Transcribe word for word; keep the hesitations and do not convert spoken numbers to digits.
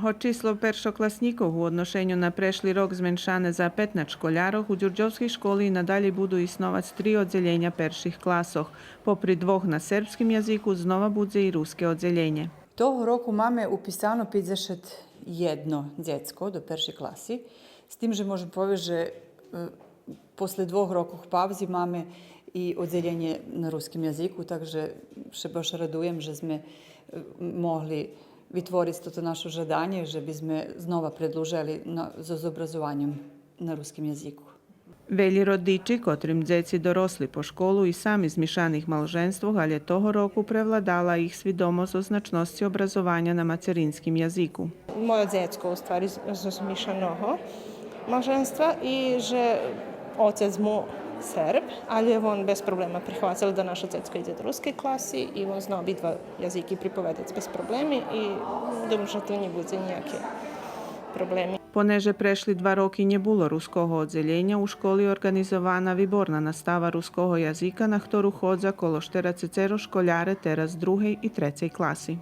Гоч число першокласнїкох у одношеню на прешли рок зменшане за петнац школярох, у дюрдьовскей школи и надалєй буду исновац три оддзелєня перших класох. Попри двох на сербским язику, знова будзе и руске оддзелєнє. Того року маме уписано пейдзешат єдно дзецко до першей класи, з тим же можем повесц же, е, после двох рокох паузи маме и оддзелєнє на руским язику, так же ше баш радуєм же зме, е, могли витвориц тото нашо жаданє, же би зме знова предлужели на, з, з образованьом на руским язику. Велї родичи, котрим дзеци доросли по школу и сами з мишаних малженствох, алє того року превладала их свидомосц о значносци образованя на материнским язику. Моє дзецко, у ствари, з, з мишаного малженства и же оцец му Серб, алє вон без проблема прихвацел да нашо дзецко идзе до рускей класи и вон зна обидва язики приповедац без проблеми и думам же ту нє будзе нїяки проблеми. Понеже прешли два роки нє було руского оддзелєня, у школи орґанизована виборна настава руского язика, на хтору ходза коло штерацецеро школяре тераз другей и трецей класи.